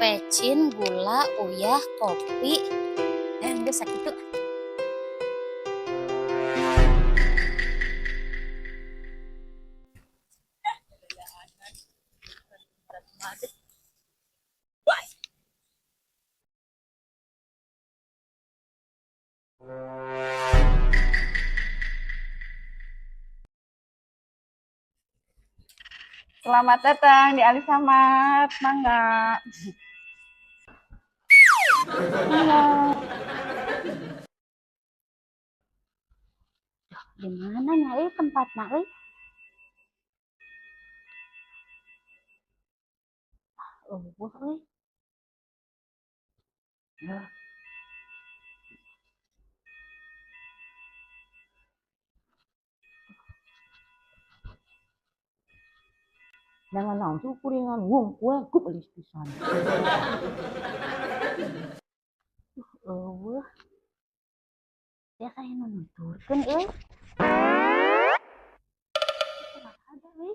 Pecin, gula, uyah, kopi. Eh, geus sakitu. Selamat datang di Alisa Mart, mangga. Mangga. Di mana nya euy tempatna euy? Ah, euweuh euy. Ya. Jangan langsung kuringan wong kue gup elis pisan. Euweuh. Biasa nu nuturkeun euy. Ada euy.